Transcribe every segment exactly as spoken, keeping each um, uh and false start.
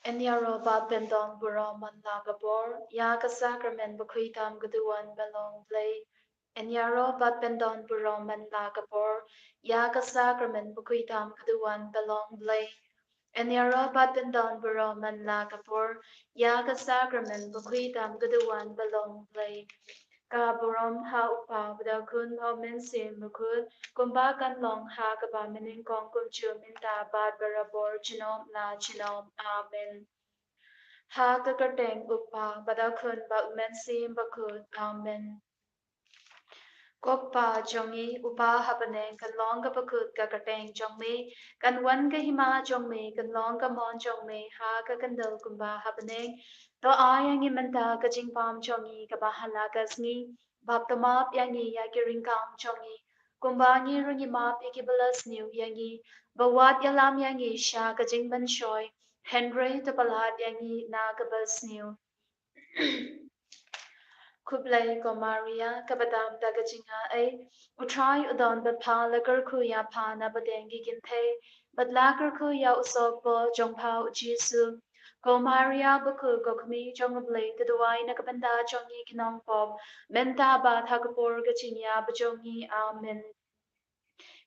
Yn ïaroh bad pyndon burom man la ka bor ïa ka sakramen bakhuid tam ka duwan ba long Blei. Yn ïaroh bad pyndon burom man la ka bor ïa ka sakramen bakhuid tam ka duwan ba long Blei. Yn ïaroh bad pyndon burom man la ka bor ïa ka sakramen bakhuid tam ka duwan ba long Blei. Ka burom ha u Kpa bad ha u Khun bad ha u Mynsiem Bakhuid, kumba kan long ha kaba mynnyngkong kumjuh mynta bad barabor junom la junom. Amen. Ha ka kyrteng u Kpa bad ha u Khun bad ha u Mynsiem Bakhuid. Amen. Ko Kpa jong ngi uba ha bneng, kan long kaba khuid ka kyrteng jong me, kan wan ka hima jong me, kan long ka mon jong me ha ka khyndew kumba ha bneng. To ai ïa ngi mynta ka jingbam jong ngi kaba ha la ka sngi, bad to map ïa ngi ïa ki ryngkang jong ngi, kumba ngi ruh ngi map ïa kiba la sniew ïa ngi. Wat ïalam ïa ngi sha ka jingpynshoi, hynrei to pyllait ïa ngi na kaba sniew. Khublei ko Maria, kaba dam da ka jingaiei, u Trai u don bad pha, la kyrkhu ïa pha na pdeng ki kynthei, bad la kyrkhu ïa u sohpop jong pha u Jisu. Ko Maria bakhuid, ko Kmie jong u Blei, to duwai na ka bynta jong ngi ki nongpop, mynta bad ha ka por ka jingïap jong ngi. Amen.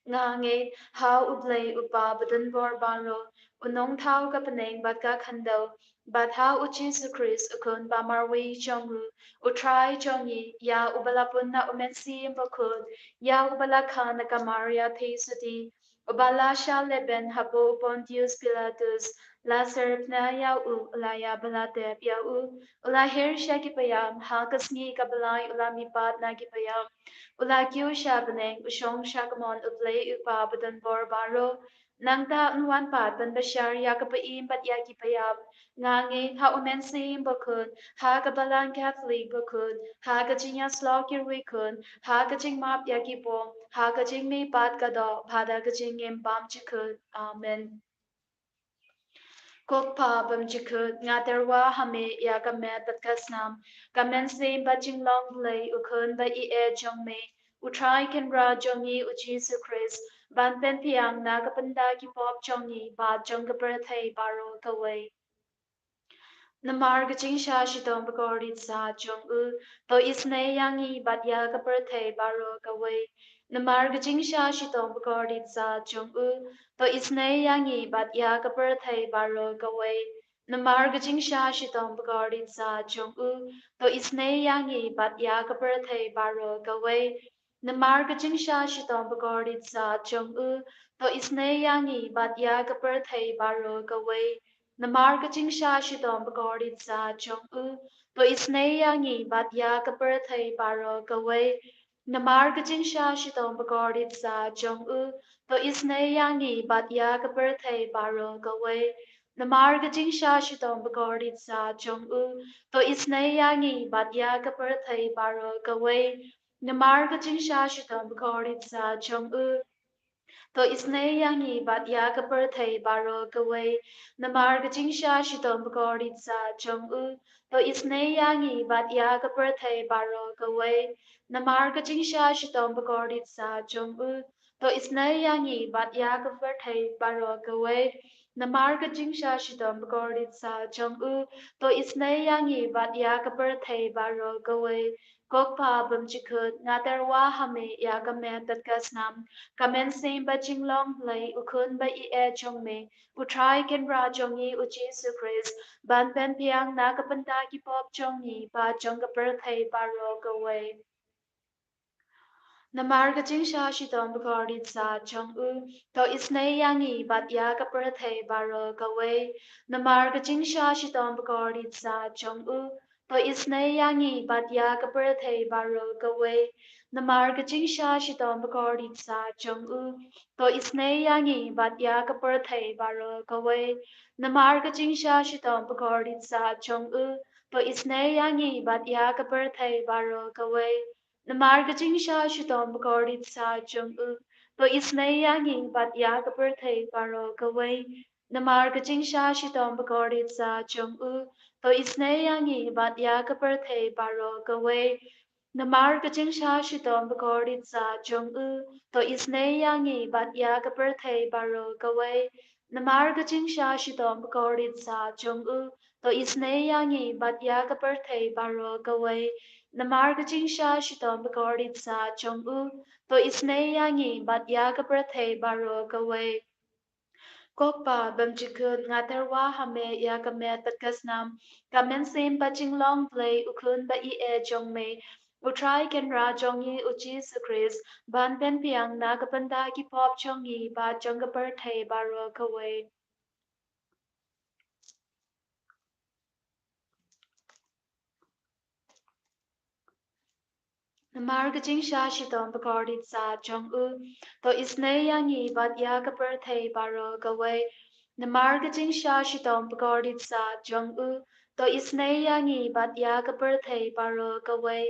Nga ngeit ha u Blei u Kpa badonbor baroh, u nongthaw ka bneng bad ka khyndew, bad ha u Jisu Khrist u Khun ba marwei jong u, u Trai jong ngi, ïa uba la pun na u Mynsiem Bakhuid, ïa uba la kha na ka Maria Theisotti, uba la shah lehbeiñ hapoh u Pontius Pilatus, la syrphna ïa u, u la ïap bad la tep ïa u, u la her sha ki paidbah, ha ka sngi kaba lai u la mihpat na ki paidbah, u la kiew sha bneng, u shong sha kamon u Blei u Kpa badonbor baroh. Nangta un wan pat ban bishar ïa ka pyrthei bad ïa ki paidbah. Nga ngeit ha u Mynsiem Bakhuid, ha ka Balang Katholik bakhuid, ha ka jingïasyllok ki riewkhuid, ha ka jingmap ïa ki pop, ha ka jingmihpat ka doh, bad ha ka jingim bymjukut. Amen. Ko Kpa bymjukut, nga tyrwa ha me ïa ka met bad ka snam, ka mynsiem bad jinglong Blei u Khun ba ïeit jong me, u Trai Kynrad jong ngi u Jisu Khrist, ban pynbiang na ka bynta ki pop jong ngi bad jong ka pyrthei baroh kawei. Namar ka jingshah shitom bakordit sah jong u, to isynei ïa ngi bad ïa ka pyrthei baroh kawei. Namar ka jingshah shitom bakordit sah jong u, to isynei ïa ngi bad ïa ka pyrthei baroh kawei. Namar ka jingshah shitom bakordit sah jong u, to isynei ïa ngi bad ïa ka pyrthei baroh kawei. Namar ka jingshah shitom bakordit sah jong u, to isynei ïa ngi bad ïa ka pyrthei baroh kawei. Namar ka jingshah shitom bakordit sah jong u, to isynei ïa ngi bad ïa ka pyrthei baroh kawei. Namar ka jingshah shitom bakordit sah jong u, to isynei ïa ngi bad ïa ka pyrthei baroh kawei. Namar ka jingshah shitom bakordit sah jong u, to isynei ïa ngi bad ïa ka pyrthei baroh kawei. Namar ka jingshah shitom bakordit sah jong u, to isynei ïa ngi bad ïa ka pyrthei baroh kawei. Namar ka jingshah shitom bakordit sah jong u, to isynei ïa ngi bad ïa ka pyrthei baroh kawei. Namar ka jingshah shitom bakordit sah jong u, to isynei ïa ngi bad ïa ka pyrthei baroh kawei. Namar ka jingshah shitom bakordit sah jong u, to isynei ïa ngi bad ïa ka pyrthei baroh kawei. Ko Kpa bymjukut, nga tyrwa ha me ïa ka met bad ka snam, ka mynsiem bad jinglong Blei u Khun ba ïeit jong me, u Trai Kynrad jong ngi u Jisu Khrist, ban pynbiang na ka bynta ki pop jong ngi bad jong ka pyrthei baroh kawei. Namar ka jingshah shitom bakordit sah jong u, to isynei ïa ngi bad ïa ka pyrthei baroh kawei. Namar ka jingshah shitom bakordit sah jong u, to isynei ïa ngi bad ïa ka pyrthei baroh kawei. Namar ka jingshah shitom bakordit sah jong u, to isynei ïa ngi bad ïa ka pyrthei baroh kawei. Namar ka jingshah shitom bakordit sah jong u, to isynei ïa ngi bad ïa ka pyrthei baroh kawei. Namar ka jingshah shitom bakordit sah jong u, to isynei ïa ngi bad ïa ka pyrthei baroh kawei. Namar ka jingshah shitom bakordit sah jong u, to isynei ïa ngi bad ïa ka pyrthei baroh kawei. Namar ka jingshah shitom bakordit sah jong u, to isynei ïa ngi bad ïa ka pyrthei baroh kawei. Namar ka jingshah shitom ba kordit sah jong u, to isynei ïa ngi bad ïa ka pyrthei baroh kawei. Namar ka jingshah shitom ba kordit sah jong u, to isynei ïa ngi bad ïa ka pyrthei baroh kawei. Ko Kpa bymjukut, nga tyrwa ha me ïa ka met bad ka snam, ka mynsiem bad jinglong Blei, u Khun ba ïeit jong me, U Trai Kynrad jong ngi U Jisu Khrist, ban pynbiang na ka bynta ki pop jong ngi bad jong ka pyrthei baroh kawei. Namar ka jingshah shitom ba kordit sah jong u, to isynei ïa ngi bad ïa ka pyrthei baroh kawei. Namar ka jingshah shitom ba kordit sah jong u, to isynei ïa ngi bad ïa ka pyrthei baroh kawei.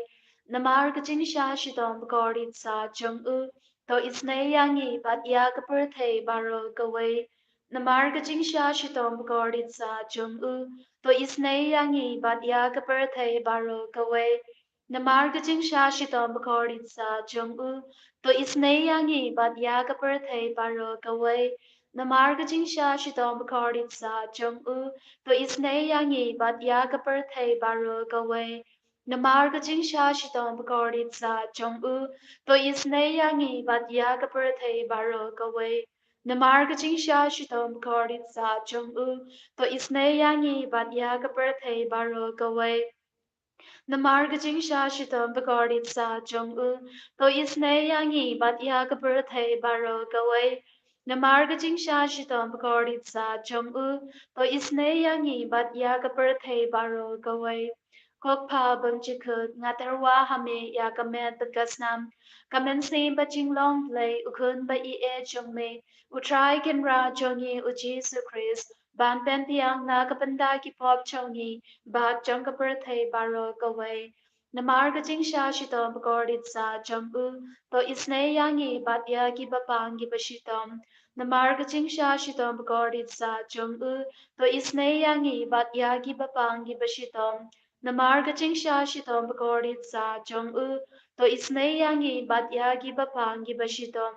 Namar ka jingshah shitom ba kordit sah jong u, to isynei ïa ngi bad ïa ka pyrthei baroh kawei. Namar ka jingshah shitom ba kordit sah jong u, to isynei ïa ngi bad ïa ka pyrthei baroh kawei. Namar ka jingshah shitom ba kordit sah jong u, to isynei ïa ngi bad ïa ka pyrthei baroh kawei. Namar ka jingshah shitom ba kordit sah jong u, to isynei ïa ngi bad ïa ka pyrthei baroh kawei. Namar ka jingshah shitom ba kordit sah jong u, to isynei ïa ngi bad ïa ka pyrthei baroh kawei. Namar ka jingshah shitom ba kordit sah jong u, to isynei ïa ngi bad ïa ka pyrthei baroh kawei. Namar ka jingshah shitom ba kordit sah jong u, to isynei ïa ngi bad ïa ka pyrthei baroh kawei. Namar ka jingshah shitom ba kordit sah jong u, to isynei ïa ngi bad ïa ka pyrthei baroh kawei. Ko Kpa bymjukut, nga tyrwa ha me ïa ka met bad ka snam, ka mynsiem bad jinglong Blei, U Khun ba ïeit jong me, U Trai Kynrad jong ngi U Jisu Khrist, ban pynbiang na ka bynta ki pop jong ngi bad jong ka pyrthei baroh kawei. Namar ka jingshah shitom ba kordit sah jong u, to isynei ïa ngi bad ïa kiba pang kiba shitom. Namar ka jingshah shitom ba kordit sah jong u, to isynei ïa ngi bad ïa kiba pang kiba shitom. Namar ka jingshah shitom ba kordit sah jong u, to isynei ïa ngi bad ïa kiba pang kiba shitom.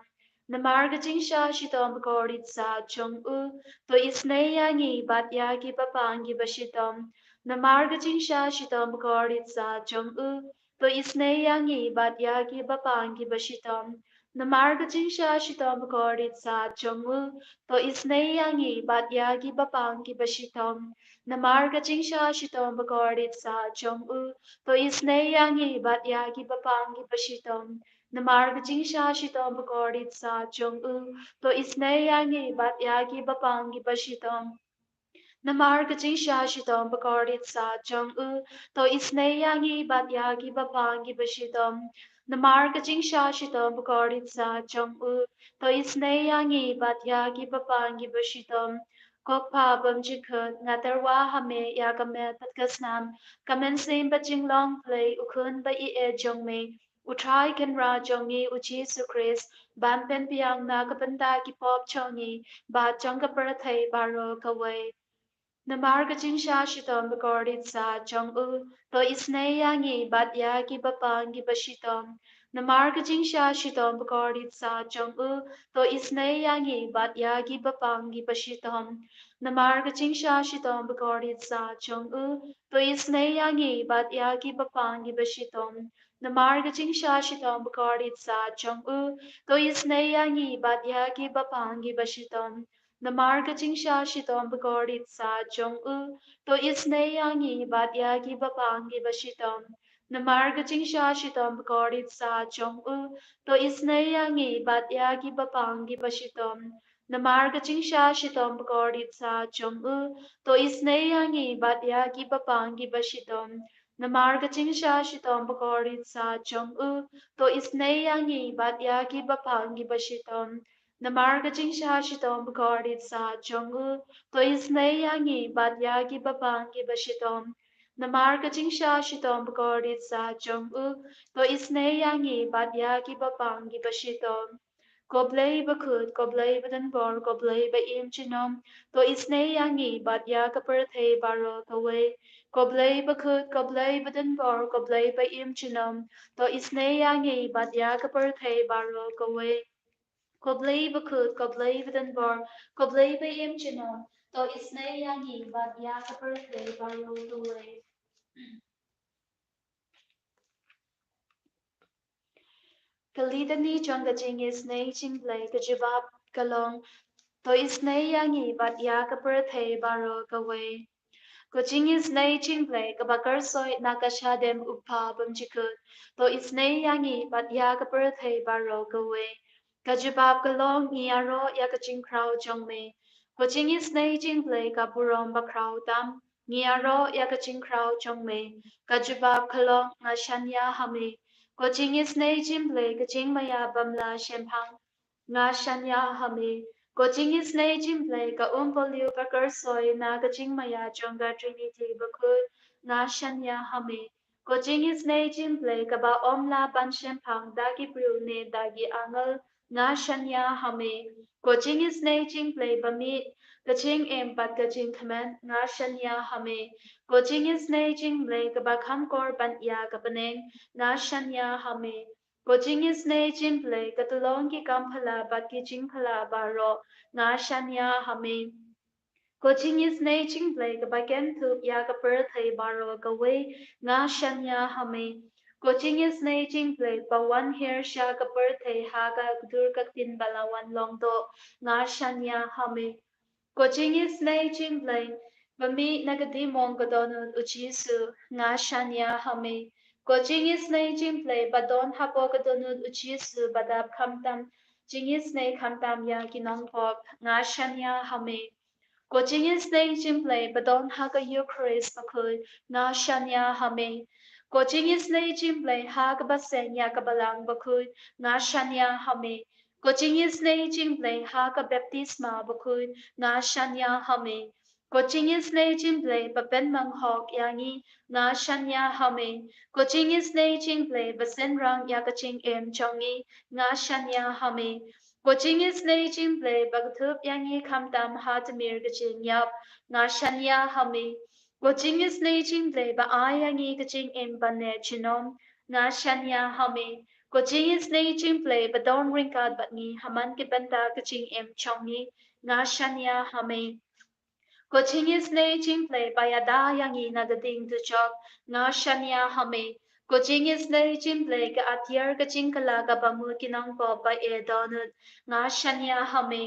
Namar ka jingshah shitom ba kordit sah jong u, to isynei ïa ngi bad ïa kiba pang kiba shitom. Namar ka jingshah shitom ba kordit sah jong u, to isynei ïa ngi bad ïa kiba pang kiba shitom. Namar ka jingshah shitom ba kordit sah jong u, to isynei ïa ngi bad ïa kiba pang kiba shitom. Namar ka jingshah shitom ba kordit sah jong u, to isynei ïa ngi bad ïa kiba pang kiba shitom. Namar ka jingshah shitom ba kordit sah jong u, to isynei ïa ngi bad ïa kiba pang kiba shitom. Namar ka jingshah shitom ba kordit sah jong u, to isynei ïa ngi bad ïa kiba pang kiba shitom. Namar ka jingshah shitom ba kordit sah jong u, to isynei ïa ngi bad ïa kiba pang kiba shitom. Ko Kpa bymjukut, nga tyrwa ha me ïa ka met bad ka snam, ka mynsiem bad jinglong Blei, U Khun ba ïeit jong me, U Trai Kynrad jong ngi U Jisu Khrist, ban pynbiang na ka bynta ki pop jong ngi bad jong ka pyrthei baroh kawei. Namar ka jingshah shitom ba kordit sah jong u, to isynei ïa ngi bad ïa kiba pang kiba shitom. Namar ka jingshah shitom ba kordit sah jong u, to isynei ïa ngi bad ïa kiba pang kiba shitom. Namar ka jingshah shitom ba kordit sah jong u, to isynei ïa ngi bad ïa kiba pang kiba shitom. Namar ka jingshah shitom ba kordit sah jong u, to isynei ïa ngi bad ïa kiba pang kiba shitom. Namar ka jingshah shitom ba kordit sah jong u, to isynei ïa ngi bad ïa kiba pang kiba shitom. Namar ka jingshah shitom ba kordit sah jong u, to isynei ïa ngi bad ïa kiba pang kiba shitom. Namar ka jingshah shitom ba kordit sah jong u, to isynei ïa ngi bad ïa kiba pang kiba shitom. Namar ka jingshah shitom ba kordit sah jong u, to isynei ïa ngi bad ïa kiba pang kiba shitom. Namar ka jingshah shitom ba kordit sah jong u, to isynei ïa ngi bad ïa kiba pang kiba shitom. Namar ka jingshah shitom ba kordit sah jong u, to isynei ïa ngi bad ïa kiba pang kiba shitom. Ko Blei bakhuid, ko Blei badonbor, ko Blei ba-im junom, to isynei ïa ngi bad ïa ka pyrthei baroh kawei. Ko Blei bakhuid, ko Blei badonbor, ko Blei ba-im junom, to isynei ïa ngi bad ïa ka pyrthei baroh kawei. Ko Blei bakhuid, ko Blei badonbor, ko Blei ba im junom, to isynei ïa ngi bad ïa ka pyrthei baroh kawei. Ka litany jong ka jingisynei jong U Blei ka jubab ka long, to isynei ïa ngi bad ïa ka pyrthei baroh kawei. Ko jingisynei jong U Blei kaba kyrsoi na ka shadem u Kpa bymjukut, to isynei ïa ngi bad ïa ka pyrthei baroh kawei. Ka jubab ka long, ngi ïaroh ïa ka jingkhraw jong me. Ko jingisynei jong U Blei ka burom bakhraw tam, ngi ïaroh ïa ka jingkhraw jong me. Ka jubab ka long, nga shaniah ha me. Ko jingisynei jong U Blei ka jingmaïa bym lah shemphang, nga shaniah ha me. Ko jingisynei jong U Blei ka umpohliew ba kyrsoi na ka jingmaïa jong ka Trinity bakhuid, nga shaniah ha me. Ko jingisynei jong U Blei kaba ym lah ban shemphang da ki briew ne da ki angel, nga shaniah ha me. Ko jingisynei jong U Blei ba mih ka jingim bad ka jingkmen, nga shaniah ha me. Ko jingisynei jong U Blei kaba kham kor ban ïa ka bneng, nga shaniah ha me. Ko jingisynei jong U Blei ka tyllong ki kam phylla bad ki jingphylla baroh, nga shaniah ha me. Ko jingisynei jong U Blei kaba kynthup ïa ka pyrthei baroh kawei, nga shaniah ha me. Ko jingisynei jong U Blei ba wan hiar sha ka pyrthei ha ka dur ka ktien ba la wan long doh, nga shaniah ha me. Ko jingisynei jong U Blei ba mih na ka diengmong ka dohnud u Jisu, nga shaniah ha me. Ko jingisynei jong U Blei ba don hapoh ka dohnud u Jisu ba dap khamtam jingisynei khamtam ïa ki nongpop, nga shaniah ha me. Ko jingisynei jong U Blei ba don ha ka Eukharist bakhuid, nga shaniah ha me. Ko jingisynei jong U Blei ha kaba seng ïa ka balang bakhuid, nga shaniah ha me. Ko jingisynei jong U Blei ha ka baptisma bakhuid, nga shaniah ha me. Ko jingisynei jong U Blei ba pynmang hok ïa ngi, nga shaniah ha me. Ko jingisynei jong U Blei ba synrang ïa ka jingim jong ngi, nga shaniah ha me. Ko jingisynei jong U Blei ba kynthup ïa ngi khamtam ha tmier ka jingïap, nga shaniah ha me. Ko jingisynei jong U Blei ba ai ïa ngi ka jingim ban neh junom, nga shaniah ha me. Ko jingisynei jong U Blei ba don ryngkat bad ngi ha man ki bynta ka jingim jong ngi, nga shaniah ha me. Ko jingisynei jong U Blei ba ïada ïa ngi na ka ding dujok, nga shaniah ha me. Ko jingisynei jong U Blei ka atiar ka jingkylla kaba mut ki nongpop ba ïeit dohnud, nga shaniah ha me.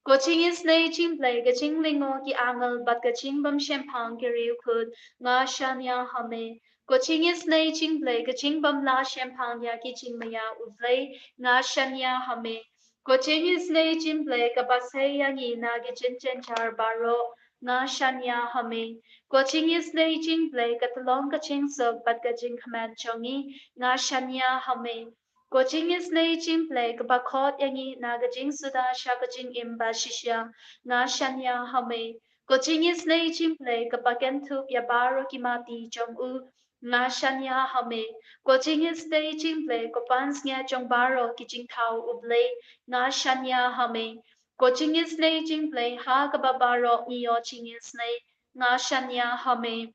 Ko jingisynei jong U Blei ka jinglyngngoh ki angel bad ka jingbymshemphang ki riewkhuid, nga shaniah ha me. Ko jingisynei jong U Blei ka jingbymlah shemphang ïa ki jingmaïa U Blei, nga shaniah ha me. Ko jingisynei jong U Blei kaba sei ïa ngi na ki jingjynjar baroh, nga shaniah ha me. Ko jingisynei jong U Blei ka tyllong ka jingsuk bad ka jingkmen jong ngi, nga shaniah ha me. Ko jingisynei jong U Blei kaba khot ïa ngi na ka jingsuda sha ka jingim ba shisha, nga shaniah ha me. Ko jingisynei jong U Blei kaba kynthup ïa baroh ki mati jong u, nga shaniah ha me. Ko jingisynei jong U Blei ko pansngiat jong baroh ki jingthaw U Blei, nga shaniah ha me. Ko jingisynei jong U Blei ha kaba baroh ngi ïoh jingisynei, nga shaniah ha me.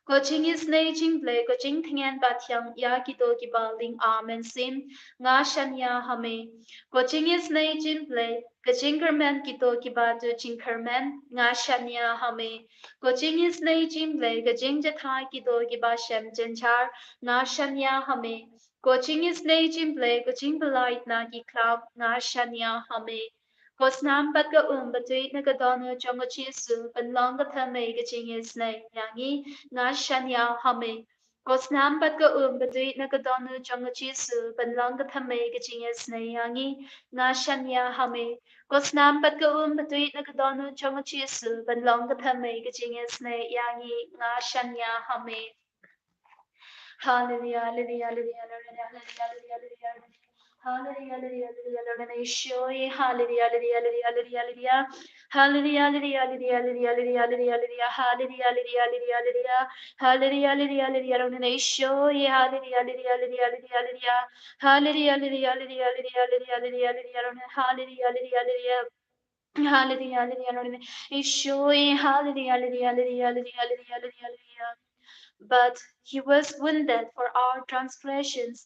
Ko jingisynei jong U Blei ko jingtngen ba thiang ïa kito kiba ling mynsiem, nga shaniah ha me. Ko jingisynei jong U Blei ka jingkyrmen kito kiba tu jingkyrmen, nga shaniah ha me. Ko jingisynei jong U Blei ka jingjahthait kito kiba shem jynjar, nga shaniah ha me. Ko jingisynei jong U Blei ka jingpyllait na ki khlap, nga shaniah ha me. Ko snam bad ka um ba tuid na ka dohnud jong u Jisu, pynlong ka thymmei ka jingisynei ïa ngi, nga shaniah ha me. Ko snam bad ka um ba tuid na ka dohnud jong u Jisu, pynlong ka thymmei ka jingisynei ïa ngi, nga shaniah ha me. Ko snam bad ka um ba tuid na ka dohnud jong u Jisu, pynlong ka thymmei ka jingisynei ïa ngi, nga shaniah ha me. Hallelujah, hallelujah, hallelujah, hallelujah, hallelujah, hallelujah. Hallelujah, hallelujah, hallelujah, hallelujah, Ishoy. Hallelujah, hallelujah, hallelujah, hallelujah. Hallelujah, hallelujah, hallelujah, hallelujah, hallelujah, hallelujah, hallelujah, hallelujah. Hallelujah, hallelujah, hallelujah, hallelujah, Ishoy. Hallelujah, hallelujah, hallelujah, hallelujah, hallelujah. Hallelujah, hallelujah, hallelujah, hallelujah, hallelujah, hallelujah. Hallelujah, hallelujah, hallelujah, Ishoy. Hallelujah, hallelujah, hallelujah, hallelujah, hallelujah, hallelujah. But he was wounded for our transgressions,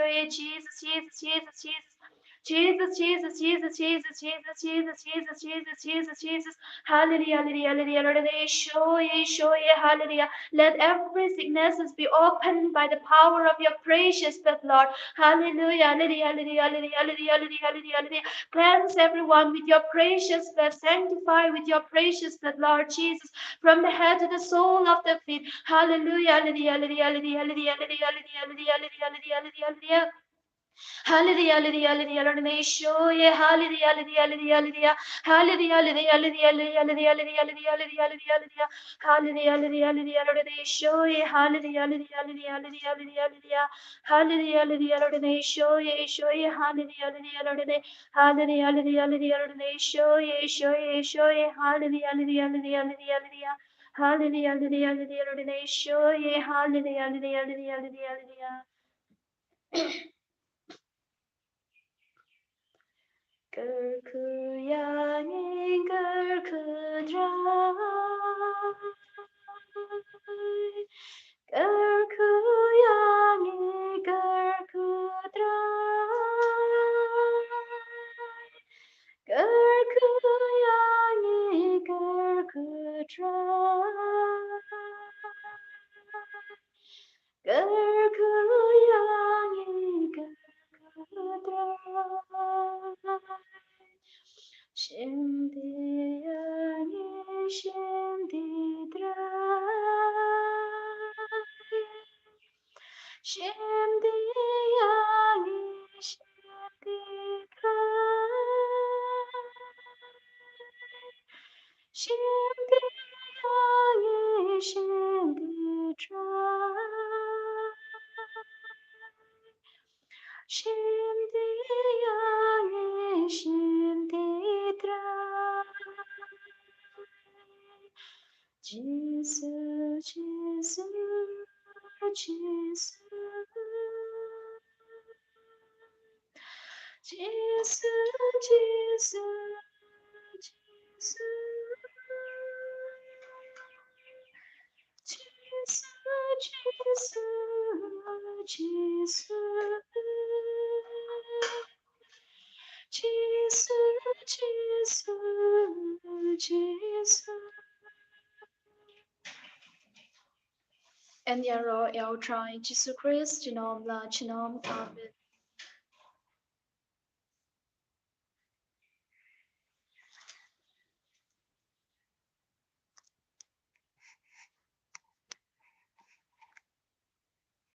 ïa, ïa Jesus, Jesus, Jesus, Jesus. Jesus, Jesus, Jesus, Jesus, Jesus, Jesus, Jesus, Jesus, Jesus, Jesus. Hallelujah, hallelujah, hallelujah. Lord, Yeshua, Yeshua, hallelujah. Let every sicknesses be opened by the power of your precious blood, Lord. Hallelujah, hallelujah, hallelujah, hallelujah, hallelujah, hallelujah, hallelujah. Cleanse everyone with your precious blood. Sanctify with your precious blood, Lord Jesus, from the head to the sole of the feet. Hallelujah, hallelujah, hallelujah, hallelujah, hallelujah, hallelujah, hallelujah, hallelujah, hallelujah, hallelujah. Hallelujah, hallelujah, hallelujah, Lord, Yeshua, hallelujah, hallelujah, hallelujah, hallelujah. Hallelujah, hallelujah, hallelujah, Lord, Yeshua, hallelujah, hallelujah, hallelujah, hallelujah. Hallelujah, hallelujah, hallelujah, hallelujah, hallelujah, hallelujah. Hallelujah, hallelujah, Lord, Yeshua, Yeshua, hallelujah, hallelujah, Lord, hallelujah, hallelujah, Lord, Yeshua, Yeshua, Yeshua, hallelujah, hallelujah, hallelujah, hallelujah. Hallelujah, hallelujah, hallelujah, Lord, Yeshua, hallelujah, hallelujah, hallelujah, hallelujah. Kyrkhu ïa ngi, kyrkhu Trai. Kyrkhu ïa ngi, kyrkhu Trai. Kyrkhu ïa ngi, kyrkhu Trai. Kyrkhu ïa ngi, kyrkhu Trai. Shim ti ïa ngi, shim ti Trai. Shim ti ïa ngi, shim ti Trai. Shim ti ïa ngi, shim ti Trai. Shim ti ïa ngi, shim ti Trai. Jisu, Jisu, Jisu. Jisu, Jisu, Jisu. Jisu, Jisu, Jisu. Jisu, Jisu, Jisu. Yn ïaroh ïa U Trai Jisu Khrist junom la junom. Amen.